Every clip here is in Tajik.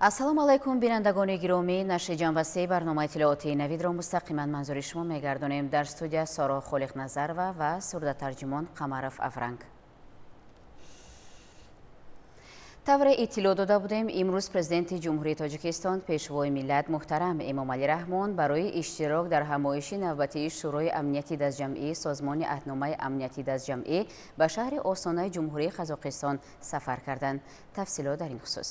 Ассалому алайкум, бинандагони гиромӣ. Нашри ҷанбаси барномаи иттилоотии навидро мустақиман манзури шумо мегардонем. Дар студия Соро Холиқназарова ва сурдатарҷимон Қамаров Авранг. Тавре иттилоъ дода будем, имрӯз президенти Ҷумҳурии Тоҷикистон, пешвои миллат муҳтарам Эмомалӣ Раҳмон барои иштирок дар ҳамоиши навбатии Шӯрои амнияти дастҷамъии Созмони аҳдномаи амнияти дастҷамъӣ ба шаҳри Остонаи Ҷумҳурии Қазоқистон сафар карданд. Тафсилот дар ин хусус.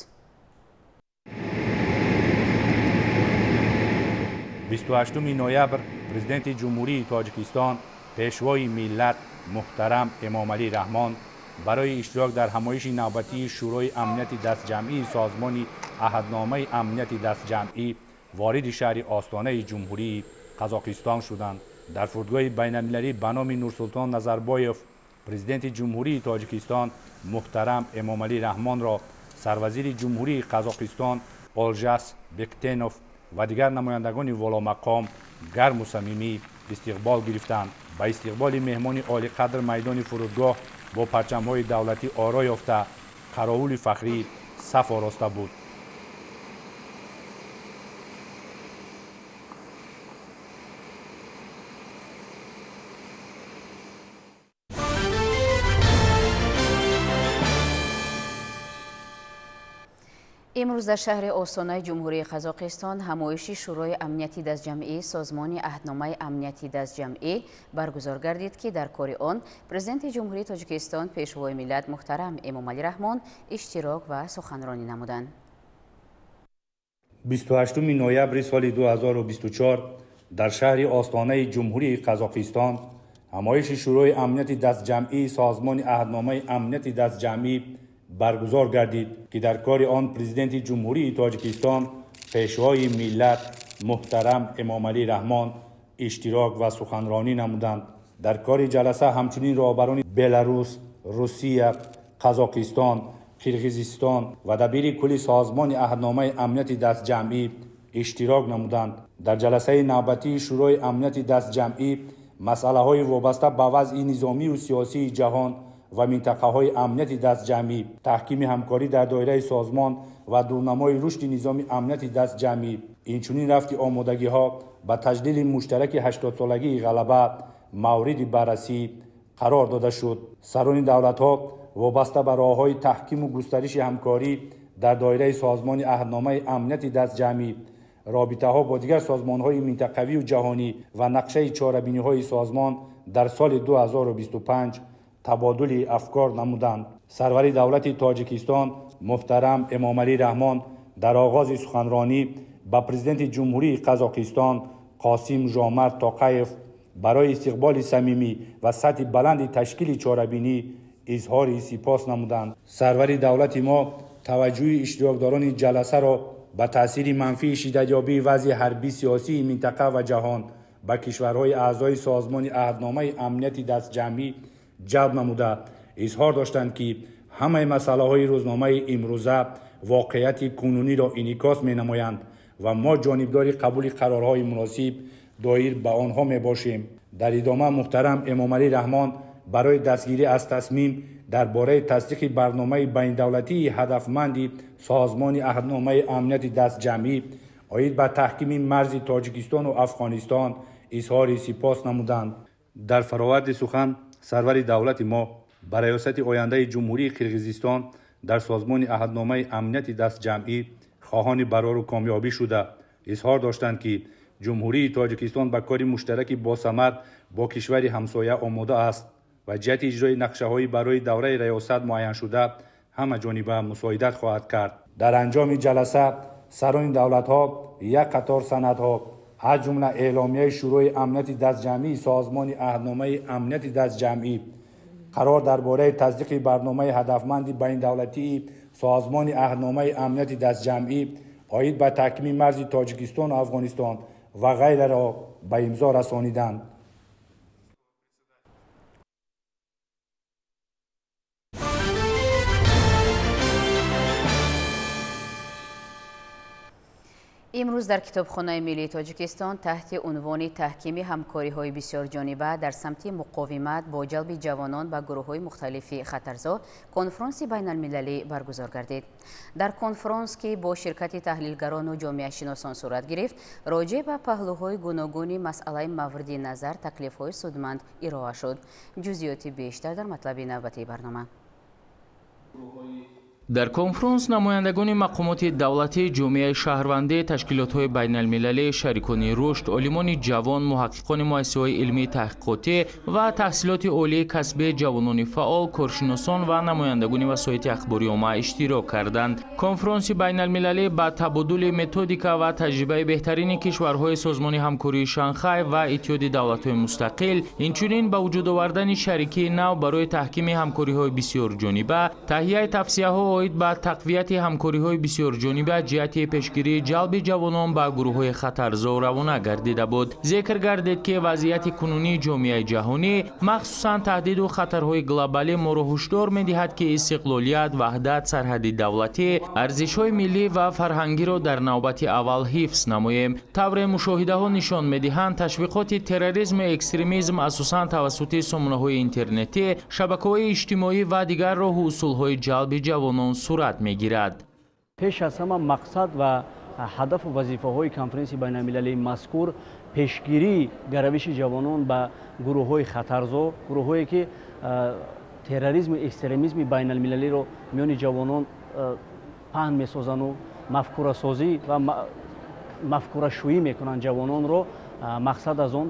28 ноябр президенти Ҷумҳурии Тоҷикистон, пешвои миллат муҳтарам Эмомалӣ Раҳмон барои иштирок дар ҳамоиши навбатии Шӯрои амнияти дастҷамъии Созмони аҳдномаи амнияти дастҷамъӣ вориди шаҳри Остонаи Ҷумҳурии Қазоқистон шуданд. Дар фурудгоҳи байналмилалӣ ба номи Нурсултон Назарбоев президенти Ҷумҳурии Тоҷикистон муҳтарам Эмомалӣ Раҳмонро сарвазири Ҷумҳурии Қазоқистон Олжас Бектенов ва дигар намояндагони воломақом гарму самимӣ истиқбол гирифтанд. Ба истиқболи меҳмони олиқадр майдони фурудгоҳ бо парчамҳои давлатӣ оро ёфта, қаровули фахрӣ саф ороста буд. Имрӯз дар шаҳри Остонаи Ҷумҳурии Қазоқистон ҳамоиши Шӯрои амнияти дастҷамъии Созмони аҳдномаи амнияти дастҷамъӣ баргузор гардид, ки дар кори он президенти Ҷумҳурии Тоҷикистон, пешвои миллат муҳтарам Эмомалӣ Раҳмон иштирок ва суханронӣ намуданд. 28 ноябри соли 2024 дар шаҳри Остонаи Ҷумҳурии Қазоқистон ҳамоиши Шӯрои амнияти дастҷамъии Созмони аҳдномаи амнияти дастҷамъӣ баргузор гардид, ки дар кори он президенти Ҷумҳурии Тоҷикистон, пешвои миллат муҳтарам Эмомалӣ Раҳмон иштирок ва суханронӣ намуданд. Дар кори ҷаласа ҳамчунин роҳбарони Беларус, Русия, Қазоқистон, Қирғизистон ва дабири кулли Созмони аҳдномаи амнияти дастҷамъӣ иштирок намуданд. Дар ҷаласаи навбатии Шӯрои амнияти дастҷамъӣ масъалаҳои вобаста ба вазъи низомию сиёсии ҷаҳон ва минтақаҳои амнияти дастҷамъӣ, таҳкими ҳамкорӣ дар доираи созмон ва дурнамои рушди низоми амнияти дастҷамъӣ, инчунин рафти омодагиҳо ба таҷлили муштараки 80-солагии ғалаба мавриди баррасӣ қарор дода шуд. Сарони давлатҳо вобаста ба роҳҳои таҳкиму густариши ҳамкорӣ дар доираи Созмони аҳдномаи амнияти дастҷамъӣ, робитаҳо бо дигар созмонҳои минтақавию ҷаҳонӣ ва нақшаи чорабиниҳои созмон дар соли 2025 табодули афкор намуданд. Сарвари давлати Тоҷикистон муҳтарам Эмомалӣ Раҳмон дар оғози суханронӣ ба президенти Ҷумҳурии Қазоқистон Қосим Жомарт Тоқаев барои истиқболи самимӣ ва сатҳи баланди ташкили чорабинӣ изҳори сипос намуданд. Сарвари давлати мо таваҷҷӯҳи иштирокдорони ҷаласаро ба таъсири манфии шиддатёбии вазъи ҳарбӣ-сиёсии минтақа ва ҷаҳон ба кишварҳои аъзои Созмони аҳдномаи амнияти дастҷамъӣ ҷалб намуда, изҳор доштанд, ки ҳамаи масъалаҳои рӯзномаи имрӯза воқеияти кунуниро инъикос менамоянд ва мо ҷонибдори қабули қарорҳои муносиб доир ба онҳо мебошем. Дар идома муҳтарам Эмомалӣ Раҳмон барои дастгирӣ аз тасмим дар бораи тасдиқи барномаи байнидавлатии ҳадафманди Созмони аҳдномаи амнияти дастҷамъӣ оид ба таҳкими марзи Тоҷикистону Афғонистон изҳори сипос намуданд. Дар фароварди сухан сарвари давлати мо ба раёсати ояндаи Ҷумҳурии Қирғизистон дар Созмони аҳдномаи амнияти дастҷамъӣ хоҳони барору комёбӣ шуда, изҳор доштанд, ки Ҷумҳурии Тоҷикистон ба кори муштараки босамар бо кишвари ҳамсоя омода аст ва ҷиҳати иҷрои нақшаҳои барои давраи раёсат муайяншуда ҳамаҷониба мусоидат хоҳад кард. Дар анҷоми ҷаласа сарони давлатҳо як қатор санадҳо, аз ҷумла эъломияи Шӯрои амнияти дастҷамъии Созмони аҳдномаи амнияти дастҷамъӣ, қарор дар бораи тасдиқи барномаи ҳадафманди байнидавлатии Созмони аҳдномаи амнияти дастҷамъӣ оид ба таҳкими марзи Тоҷикистону Афғонистон ва ғайраро ба имзо расониданд. Имрӯз дар Китобхонаи миллии Тоҷикистон таҳти унвони таҳкими ҳамкориҳои бисёрҷониба дар самти муқовимат бо ҷалби ҷавонон ба гурӯҳҳои мухталифи хатарзо конфронси байналмилалӣ баргузор гардид. Дар конфронс, ки бо ширкати таҳлилгарону ҷомеашиносон сурат гирифт, роҷеъ ба паҳлӯҳои гуногуни масъалаи мавриди назар таклифҳои судманд ироа шуд. Ҷузъиёти бештар дар матлаби навбатии барнома. Дар конфронс намояндагони мақомоти давлатӣ, ҷомеаи шаҳрвандӣ, ташкилотҳои байналмилалӣ, шарикони рушд, олимони ҷавон, муҳаққиқони муассисаҳои илмии таҳқиқотӣ ва таҳсилоти олии касбии ҷавонони фаъол, коршиносон ва намояндагони васоити ахбори омма иштирок карданд. Конфронси байналмилалӣ ба табодули методика ва таҷрибаи беҳтарини кишварҳои Созмони ҳамкории Шанхай ва Иттиҳоди давлатҳои мустақил, инчунин ба вуҷуд овардани шарикии нав барои таҳкими ҳамкориҳои бисёрҷониба, таҳияи тавсияҳо оид ба тақвияти ҳамкориҳои бисёрҷониба ҷиҳати пешгирии ҷалби ҷавонон ба гурӯҳҳои хатарзо равона гардида буд. Зикр гардид, ки вазъияти кунунии ҷомеаи ҷаҳонӣ, махсусан таҳдиду хатарҳои глобалӣ моро ҳушдор медиҳад, ки истиқлолият, ваҳдат, сарҳади давлатӣ, арзишҳои миллӣ ва фарҳангиро дар навбати аввал ҳифз намоем. Тавре мушоҳидаҳо нишон медиҳанд, ташвиқоти терроризму экстремизм асосан тавассути сомонаҳои интернетӣ, шабакаҳои иҷтимоӣ ва дигар роҳу усулҳои ҷалби ҷавонон сурат мегирад. Пеш аз ҳама мақсад ва ҳадафу вазифаҳои конференсияи байналмилалии мазкур пешгирии гаравиши ҷавонон ба гурӯҳҳои хатарзо, гурӯҳҳое ки терроризму экстремизми байналмилалиро миёни ҷавонон паҳн месозанду мафкурасозӣ ва мафкурашӯӣ мекунанд ҷавононро, мақсад аз он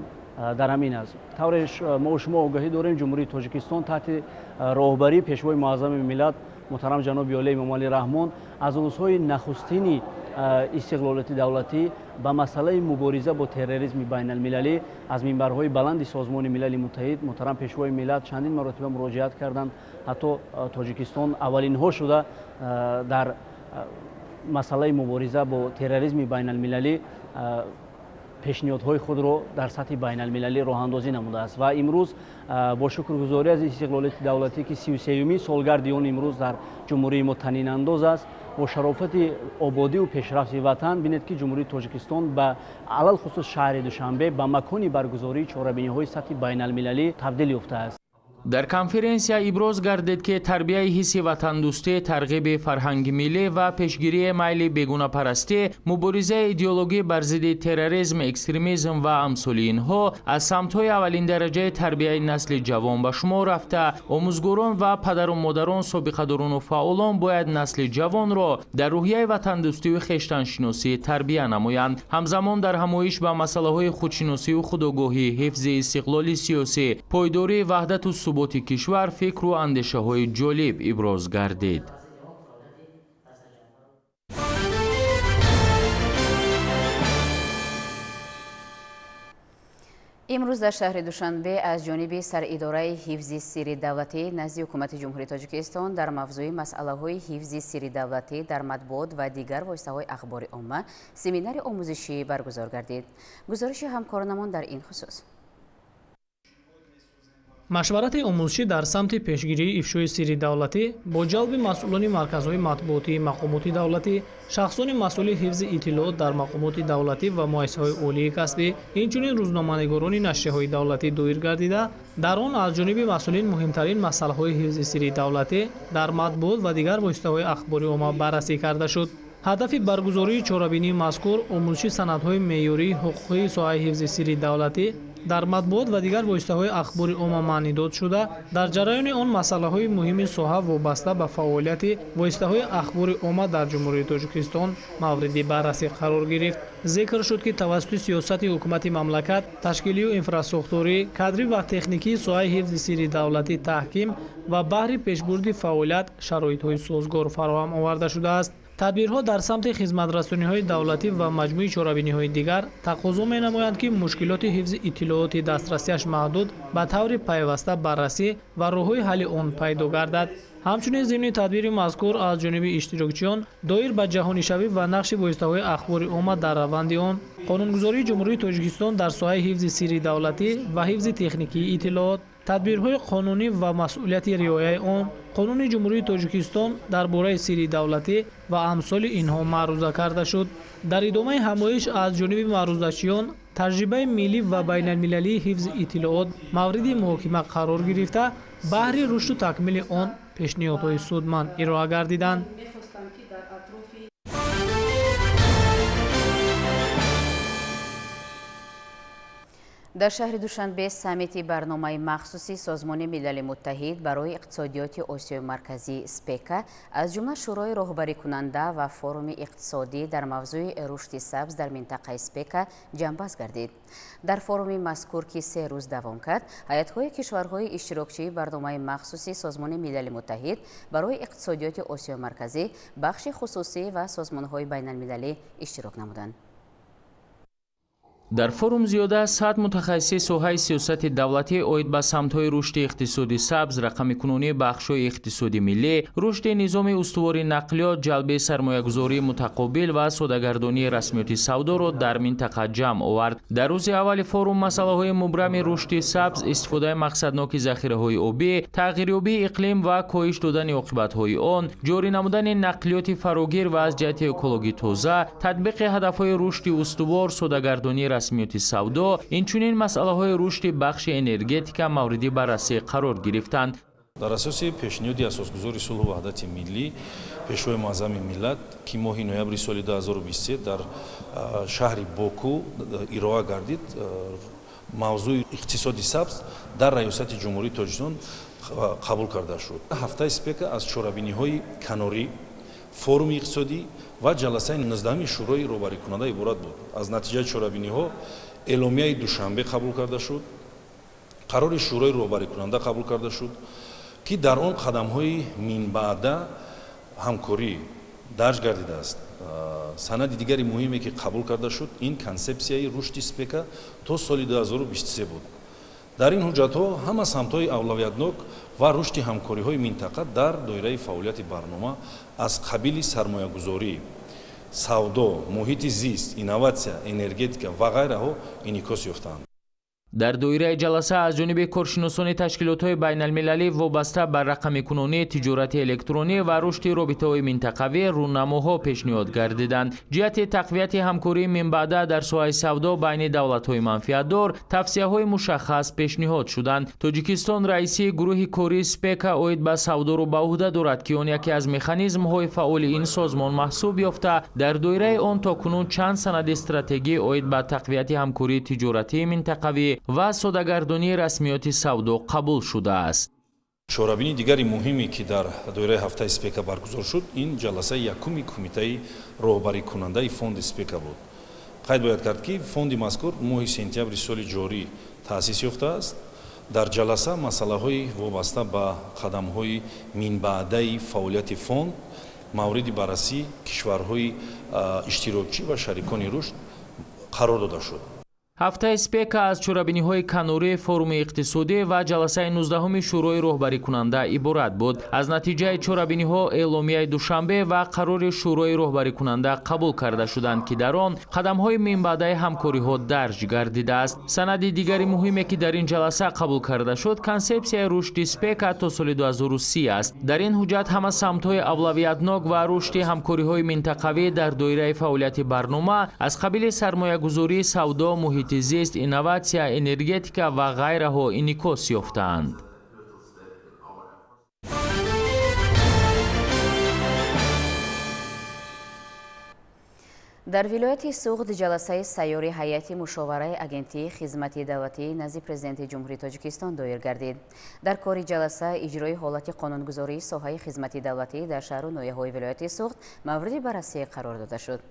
дар ҳамин аст. Тавре мо шумо огаҳӣ дорем, Ҷумҳурии Тоҷикистон таҳти роҳбарии Пешвои муаззами миллат муҳтарам ҷаноби олии Эмомалӣ Раҳмон аз рӯзҳои нахустини истиқлолияти давлатӣ ба масъалаи мубориза бо терроризми байналмилалӣ аз минбарҳои баланди Созмони Милали Муттаҳид муҳтарам Пешвои миллат чандин маротиба муроҷиат карданд. Ҳатто Тоҷикистон аввалинҳо шуда дар масъалаи мубориза бо терроризми байналмилалӣ пешниҳодҳои худро дар сатҳи байналмилалӣ роҳандозӣ намудааст ва имрӯз бо шукргузорӣ аз истиқлолияти давлатӣ, ки 33-юми солгарди он имрӯз дар ҷумҳурии мо танинандоз аст, бо шарофати ободиву пешрафти ватан бинед, ки Ҷумҳурии Тоҷикистон ба алалхусус шаҳри Душанбе ба макони баргузории чорабиниҳои сатҳи байналмилалӣ табдил ёфтааст. Дар конференсия иброз гардид, ки тарбияи ҳисси ватандӯстӣ, тарғиби фарҳанги миллӣ ва пешгирии майли бегунапарастӣ, муборизаи идеологӣ бар зидди терроризм, экстремизм ва амсоли инҳо аз самтҳои аввалиндараҷаи тарбияи насли ҷавон ба шумор рафта, омӯзгорон ва падару модарон, собиқадорону фаъолон бояд насли ҷавонро дар рӯҳияи ватандӯстию хештаншиносӣ тарбия намоянд. Ҳамзамон дар ҳамоиш ба масъалаҳои худшиносию худогоҳӣ, ҳифзи истиқлоли сиёсӣ, пойдории ваҳдату суботи кишвар фикру андешаҳои ҷолиб иброз гардид. Имрӯз дар шаҳри Душанбе аз ҷониби саридораи ҳифзи сирри давлатӣ назди Ҳукумати Ҷумҳурии Тоҷикистон дар мавзӯи масъалаҳои ҳифзи сирри давлатӣ дар матбуот ва дигар воситаҳои ахбори омма семинари омӯзишӣ баргузор гардид. Гузориши ҳамкоронамон дар ин хусус. Машварати омӯзишӣ дар самти пешгирии ифшои сирри давлатӣ бо ҷалби масъулони марказҳои матбуотии мақомоти давлатӣ, шахсони масъули ҳифзи иттилоот дар мақомоти давлатӣ ва муассисаҳои олии касбӣ, инчунин рӯзноманигорони нашрияҳои давлатӣ доир гардида, дар он аз ҷониби масъулин муҳимтарин масъалаҳои ҳифзи сирри давлатӣ дар матбуот ва дигар воситаҳои ахбори омма баррасӣ карда шуд. Ҳадафи баргузории чорабинии мазкур омӯзиши санадҳои меъёрии ҳуқуқии соҳаи ҳифзи сирри давлатӣ дар матбуот ва дигар воситаҳои ахбори омма маънидод шуда, дар ҷараёни он масъалаҳои муҳими соҳа вобаста ба фаъолияти воситаҳои ахбори омма дар Ҷумҳурии Тоҷикистон мавриди баррасӣ қарор гирифт. Зикр шуд, ки тавассути сиёсати ҳукумати мамлакат ташкилию инфрасохторӣ, кадрӣ ва техникии соҳаи ҳифзи сирри давлатӣ таҳким ва баҳри пешбурди фаъолият шароитҳои созгор фароҳам оварда шудааст. Тадбирҳо дар самти хизматрасониҳои давлатӣ ва маҷмӯи чорабиниҳои дигар тақозо менамоянд, ки мушкилоти ҳифзи иттилооти дастрасиаш маҳдуд ба таври пайваста баррасӣ ва роҳҳои ҳалли он пайдо гардад. Ҳамчунин зимни тадбири мазкур аз ҷониби иштирокчиён доир ба ҷаҳонишавӣ ва нақши воситаҳои ахбори омма дар раванди он, қонунгузории Ҷумҳурии Тоҷикистон дар соҳаи ҳифзи сирри давлатӣ ва ҳифзи техникии иттилоот, Тадбирҳои қонунӣ ва масъулияти риояи он, Қонуни Ҷумҳурии Тоҷикистон дар бораи сирри давлатӣ ва амсоли инҳо маъруза карда шуд. Дар идомаи ҳамоиш аз ҷониби маърузачиён таҷрибаи миллӣ ва байналмилалии ҳифзи иттилоот мавриди муҳокима қарор гирифта, баҳри рушду такмили он пешниҳодҳои судманд ироа гардиданд. Дар шаҳри Душанбе саммити барномаи махсуси Созмони Милали Муттаҳид барои иқтисодиёти Осиёи Марказӣ СПЕКА аз ҷумла Шӯрои роҳбарикунанда ва форуми иқтисодӣ дар мавзӯи рушди сабз дар минтақаи СПЕКА ҷамъбаст гардид. Дар форуми мазкур, ки 3 рӯз давом кард, ҳайатҳои кишварҳои иштирокчии барномаи махсуси Созмони Милали Муттаҳид барои иқтисодиёти Осиёи Марказӣ, бахши хусусӣ ва созмонҳои байналмилалӣ иштирок намуданд. Дар форум зиёда аз 100 мутахассиси соҳаи сиёсати давлатӣ оид ба самтҳои рушди иқтисоди сабз, рақамикунонии бахшҳои иқтисоди миллӣ, рушди низоми устувори нақлиёт, ҷалби сармоягузории мутақобил ва содагардонии расмиёти савдоро дар минтақа ҷамъ овард. Дар рӯзи аввали форум масъалаҳои мубрами рушди сабз, истифодаи мақсадноки захираҳои обӣ, тағйирёбии иқлим ва коҳиш додани оқибатҳои он, ҷорӣ намудани нақлиёти фарогир ва аз ҷиҳати экологӣ тоза, татбиқи ҳадафҳои рушди устувор, содагардонии расмиёти савдо, инчунин масъалаҳои рушди бахши энергетика мавриди баррасӣ қарор гирифтанд. Дар асоси пешниҳоди асосгузори сулҳу ваҳдати миллӣ, Пешвои муаззами миллат, ки моҳи ноябри соли 2023 дар шаҳри Боку ироа гардид, мавзӯи иқтисоди сабз дар Раёсати Ҷумҳурии Тоҷикистон қабул карда шуд. Ҳафтаи СПЕКА аз чорабиниҳои канорӣ, форуми иқтисодӣ ва ҷаласаи 19-ми Шӯрои роҳбарикунанда иборат буд. Аз натиҷаи чорабиниҳо эъломияи Душанбе қабул карда шуд, қарори Шӯрои роҳбарикунанда қабул карда шуд, ки дар он қадамҳои минбаъда ҳамкорӣ дарҷ гардидааст. Санади дигари муҳиме, ки қабул карда шуд, ин консепсияи рушди СПЕКА то соли 2023 буд. Дар ин ҳуҷҷатҳо ҳама самтҳои авлавиятнок ва рушди ҳамкориҳои минтақа дар доираи фаъолияти барнома аз қабили сармоягузорӣ, савдо, муҳити зист, инноватсия, энергетика ва ғайраҳо инъикос ёфтаанд. Дар доираи ҷаласа аз ҷониби коршиносони ташкилотҳои байналмилалӣ вобаста ба рақамикунонии тиҷорати электронӣ ва рушди робитаҳои минтақавӣ рӯнамоҳо пешниҳод гардиданд. Ҷиҳати тақвияти ҳамкории минбаъда дар соҳаи савдо байни давлатҳои манфиатдор тавсияҳои мушаххас пешниҳод шуданд. Тоҷикистон раиси гурӯҳи кории СПЕКА оид ба савдоро ба ӯҳда дорад, ки он яке аз механизмҳои фаъоли ин созмон маҳсуб ёфта, дар доираи он то кунун чанд санади стратегӣ оид ба тақвияти ҳамкории тиҷоратии минтақавӣ ва содагардонии расмиёти савдо қабул шудааст. Чорабини дигари муҳиме, ки дар доираи ҳафтаи СПЕКА баргузор шуд, ин ҷаласаи якуми кумитаи роҳбарикунандаи фонди СПЕКА буд. Қайд бояд кард, ки фонди мазкур моҳи сентябри соли ҷорӣ таъсис ёфтааст. Дар ҷаласа масъалаҳои вобаста ба қадамҳои минбаъдаи фаъолияти фонд мавриди баррасӣ кишварҳои иштирокчӣ ва шарикони рушд қарор дода шуд. Ҳафтаи СПЕКА аз чорабиниҳои канории форуми иқтисодӣ ва ҷаласаи 19-ми Шӯрои роҳбарикунанда иборат буд. Аз натиҷаи чорабиниҳо эъломияи Душанбе ва қарори Шӯрои роҳбарикунанда қабул карда шуданд, ки дар он қадамҳои минбаъдаи ҳамкориҳо дарҷ гардидааст. Санади дигари муҳиме, ки дар ин ҷаласа қабул карда шуд, консепсияи рушди СПЕКА то соли 2030 аст. Дар ин ҳуҷҷат ҳама самтҳои авлавиятнок ва рушди ҳамкориҳои минтақавӣ дар доираи фаъолияти барнома аз қабили сармоягузорӣ, савдо, муҳити зист, инноватсия, энергетика ва ғайраҳо инъикос ёфтаанд. Дар вилояти Суғд ҷаласаи сайёри ҳайати мушовараи Агентии хизмати давлатии назди Президенти Ҷумҳурии Тоҷикистон доир гардид. Дар кори ҷаласа иҷрои ҳолати қонунгузории соҳаи хизмати давлатӣ дар шаҳру ноҳияҳои вилояти Суғд мавриди баррасӣ қарор дода шуд.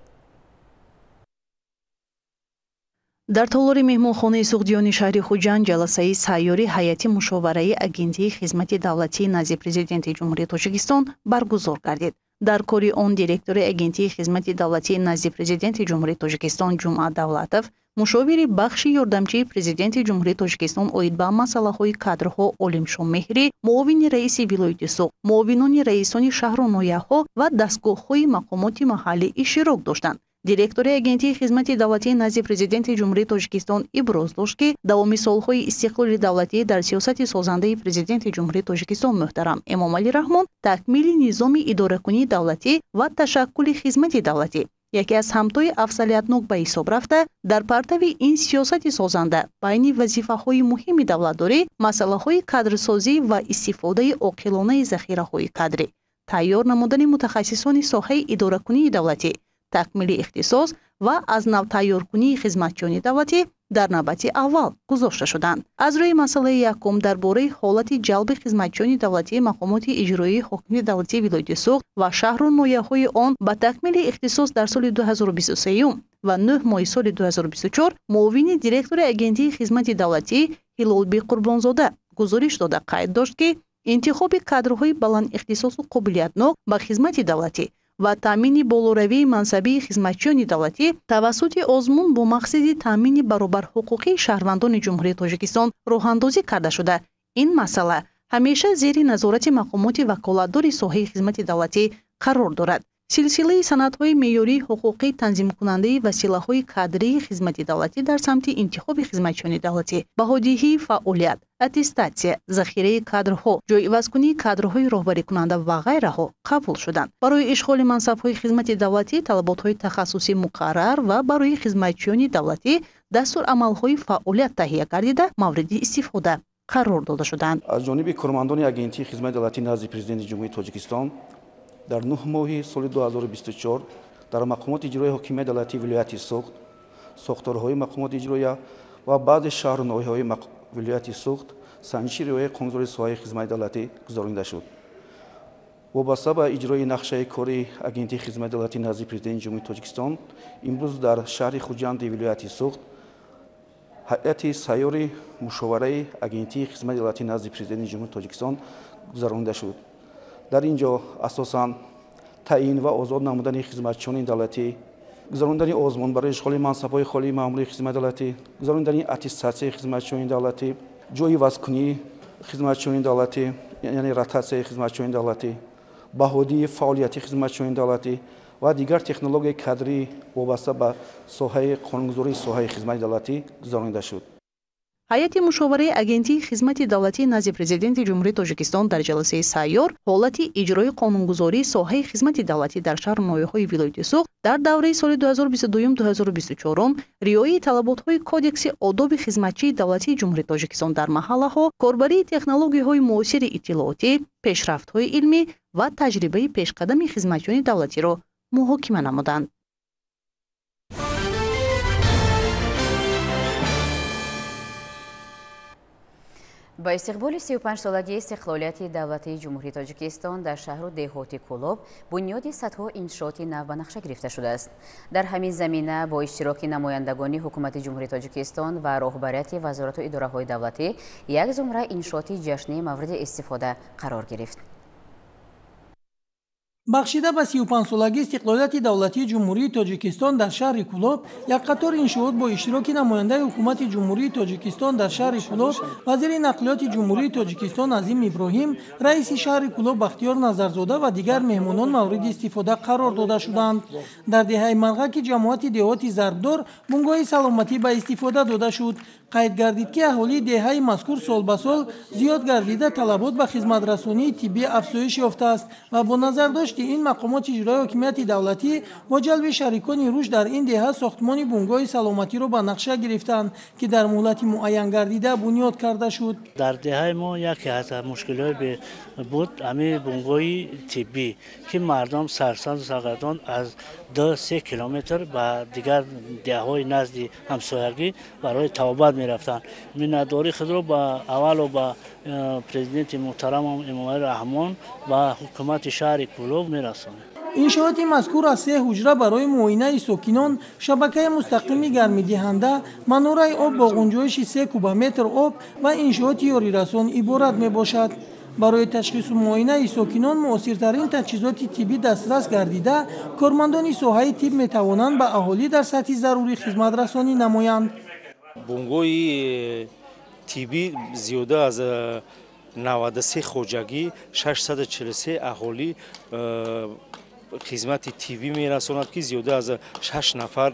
Дар толори меҳмонхонаи Суғдиёни шаҳри Хуҷанд ҷаласаи сайёри ҳайати мушовараи Агентии хизмати давлатии назди Президенти Ҷумҳурии Тоҷикистон баргузор гардид. Дар кори он директори Агентии хизмати давлатии назди Президенти Ҷумҳурии Тоҷикистон Ҷумъа Давлатов, мушовири бахши ёрдамчии Президенти Ҷумҳурии Тоҷикистон оид ба масъалаҳои кадрҳо Олимшо Меҳрӣ, муовини раиси вилояти Суғд, муовинони раисони шаҳру ноҳияҳо ва дастгоҳҳои мақомоти маҳаллӣ иштирок доштанд. Директори Агентии хизмати давлатии назди Президенти Ҷумҳурии Тоҷикистон иброз дошт, ки давоми солҳои истиқлоли давлатӣ дар сиёсати созандаи Президенти Ҷумҳурии Тоҷикистон муҳтарам Эмомалӣ Раҳмон такмили низоми идоракунии давлатӣ ва ташаккули хизмати давлатӣ яке аз самтҳои афзалиятнок ба ҳисоб рафта, дар партави ин сиёсати созанда байни вазифаҳои муҳими давлатдорӣ масъалаҳои кадрсозӣ ва истифодаи оқилонаи захираҳои кадрӣ, тайёр намудани мутахассисони соҳаи идоракунии давлатӣ, такмили ихтисос ва аз нав тайёркунии хизматчиёни давлатӣ дар навбати аввал гузошта шуданд. Аз рӯи масъалаи якум дар бораи ҳолати ҷалби хизматчиёни давлатии мақомоти иҷроии ҳокимияти давлатии вилояти Суғд ва шаҳру ноҳияҳои он ба такмили ихтисос дар соли 2023 ва 9 моҳи соли 2024 муовини директори Агентии хизмати давлатӣ Ҳилолбек Қурбонзода гузориш дода қайд дошт, ки интихоби кадрҳои баландихтисосу қобилиятнок ба хизмати давлатӣ ва таъмини болоравии мансабии хизматчиёни давлатӣ тавассути озмун бо мақсади таъмини баробарҳуқуқии шаҳрвандони Ҷумҳурии Тоҷикистон роҳандозӣ карда шуда, ин масъала ҳамеша зери назорати мақомоти ваколатдори соҳаи хизмати давлатӣ қарор дорад. Силсилаи санадҳои меъёрии ҳуқуқӣ танзимкунандаи василаҳои кадрии хизмати давлатӣ дар самти интихоби хизматчиёни давлатӣ, баҳодиҳии фаъолият, аттестатсия, захираи кадрҳо, ҷойивазкунии кадрҳои роҳбарикунанда ва ғайраҳо қабул шуданд. Барои ишғоли мансабҳои хизмати давлатӣ талаботҳои тахассусӣ муқаррар ва барои хизматчиёни давлатӣ дастурамалҳои фаъолият таҳия гардида мавриди истифода қарор дода шуданд. Аз ҷониби кормандони Агентии хизмати давлатӣ назди Президенти Ҷумҳурии Тоҷикистон дар 9 моҳи соли 2024 дар мақомоти иҷроияи ҳокимияти давлатии вилояти Суғд, сохторҳои мақомоти иҷроия ва баъзе шаҳру ноҳияҳои вилояти Суғд санҷиши риояи қонунгузории соҳаи хизмати давлатӣ гузаронида шуд. Вобаста ба иҷрои нақшаи кори Агентии хизмати давлатӣ назди Президенти Ҷумҳурии Тоҷикистон имрӯз дар шаҳри Хуҷанди вилояти Суғд ҳайати сайёри мушовараи Агентии хизмати давлатӣ назди Президенти Ҷумҳурии Тоҷикистон гузаронида шуд. Дар ин ҷо асосан таъин ва озод намудани хизматчиёни давлатӣ, гузарондани озмун барои ишғоли мансабҳои холии маъмурии хизмати давлатӣ, гузарондани аттестатсияи хизматчиёни давлатӣ, ҷойивазкунии хизматчиёни давлатӣ, яъне ротатсияи хизматчиёни давлатӣ, баҳодии фаъолияти хизматчиёни давлатӣ ва дигар технологияи кадрӣ вобаста ба соҳаи қонунгузории соҳаи хизмати давлатӣ гузаронида шуд. Ҳайати мушовараи Агентии хизмати давлатии назди Президенти Ҷумҳурии Тоҷикистон дар ҷаласаи сайёр ҳолати иҷрои қонунгузории соҳаи хизмати давлатӣ дар шаҳру ноҳияҳои вилояти Суғд дар давраи соли 2022-2024, риояи талаботҳои Кодекси одоби хизматчии давлатии Ҷумҳурии Тоҷикистон дар маҳаллаҳо, корбарии технологияҳои муосири иттилоотӣ, пешрафтҳои илмӣ ва таҷрибаи пешқадами хизматчиёни давлатиро муҳокима намуданд. Ба истиқболи 35-солагии истиқлолияти давлатии Ҷумҳурии Тоҷикистон дар шаҳру деҳоти Кӯлоб бунёди садҳо иншооти нав ба нақша гирифта шудааст. Дар ҳамин замина бо иштироки намояндагони Ҳукумати Ҷумҳурии Тоҷикистон ва роҳбарияти вазорату идораҳои давлатӣ як зумра иншооти ҷашнӣ мавриди истифода қарор гирифт. Бахшида ба 35-солагии истиқлолияти давлатии Ҷумҳурии Тоҷикистон дар шаҳри Кӯлоб як қатор иншоот бо иштироки намояндаи Ҳукумати Ҷумҳурии Тоҷикистон дар шаҳри Кӯлоб, вазири нақлиёти Ҷумҳурии Тоҷикистон Азим Иброҳим, раиси шаҳри Кӯлоб Бахтиёр Назарзода ва дигар меҳмонон мавриди истифода қарор дода шуданд. Дар деҳаи Марғаки ҷамоати деҳоти Зарбдор бунгоҳи саломатӣ ба истифода дода шуд. Қайд гардид, ки аҳолии деҳаи мазкур сол ба сол зиёд гардида, талабот ба хизматрасонии тиббӣ афзоиш ёфтааст ва бо назардошти ин мақомоти иҷроияи ҳокимияти давлатӣ бо ҷалби шарикони рушд дар ин деҳа сохтмони бунгоҳи саломатиро ба нақша гирифтанд, ки дар муҳлати муайян гардида бунёд карда шуд. Дар деҳаи мо яке аз мушкилиҳои буд ҳамин бунгоҳи тиббӣ, ки мардум сарсанду саргардон аз 2-3 километр ба дигар деҳаҳои назди ҳамсоягӣ барои табобат мерафтанд. Миннатдории худро ба аввалу ба президенти муҳтарамам Эмомалӣ Раҳмон ва ҳукумати шаҳри Кӯлоб мерасонем. Иншооти мазкур аз се ҳуҷра барои муоинаи сокинон, шабакаи мустақими гармидиҳанда, манораи об бо ғунҷоиши 3 кубометр об ва иншооти ёрирасон иборат мебошад. Барои ташхису муоинаи сокинон муосиртарин таҷҳизоти тиббӣ дастрас гардида, кормандони соҳаи тиб метавонанд ба аҳолӣ дар сатҳи зарурӣ хизматрасонӣ намоянд. Бунгоҳи тиббӣ зиёда аз 93 хоҷагӣ, 643 аҳолӣ Хизмати тиббӣ мерасонад, ки зиёда аз 6 нафар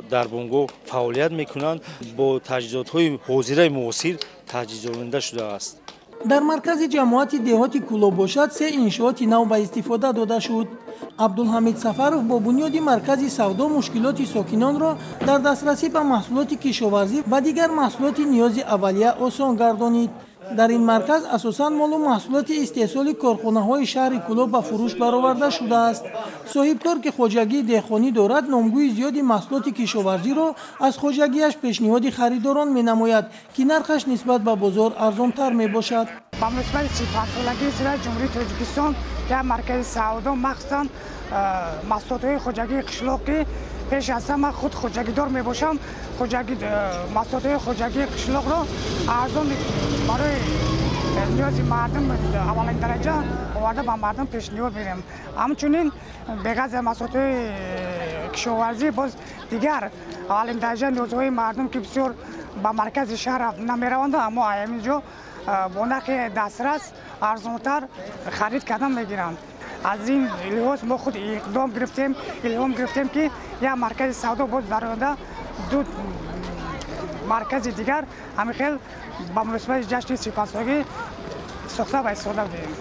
дар бунгоҳ фаъолият мекунанд, бо таҷҳизотҳои ҳозираи муосир таҷҳизонида шудааст. Дар маркази ҷамоати деҳоти Кӯлоб бошад, 3 иншооти нав ба истифода дода шуд. Абдулҳамид Сафаров бо бунёди маркази савдо мушкилоти сокинонро дар дастрасӣ ба маҳсулоти кишоварзӣ ва дигар маҳсулоти ниёзи аввалия осон гардонид. Дар ин марказ асосан молу маҳсулоти истеҳсоли корхонаҳои шаҳри Кӯлоб ба фурӯш бароварда шудааст. Соҳибкор, ки хоҷагии деҳқонӣ дорад, номгӯи зиёди маҳсулоти кишоварзиро аз хоҷагиаш пешниҳоди харидорон менамояд, ки нархаш нисбат ба бозор арзонтар мебошад. Ба муносибати 35-солагии истиқлолияти Ҷумҳурии Тоҷикистон дар маркази савдо махсусан маҳсулотҳои хоҷагии қишлоқӣ, пеш аз ҳама худ хоҷагидор мебошам, маҳсулотҳои хоҷагии қишлоқро арзон барои ниёзи мардум аввалин дараҷа оварда ба мардум пешниҳод медиҳем. Ҳамчунин беғараз аз маҳсулотҳои кишоварзӣ боз дигар аввалин дараҷа ниёзҳои мардум, ки бисёр ба маркази шаҳр намераванд, аммо ҳамин ҷо бо нархи дастрас арзонтар харид кардан мегиранд. Аз ин лиҳоз мо худ иқдом гирифтем, илҳом гирифтем, ки як маркази савдо боз дар оянда 2 маркази дигар ҳамин хел ба муносибати ҷашни 35-солагӣ сохта ва истифода диҳем.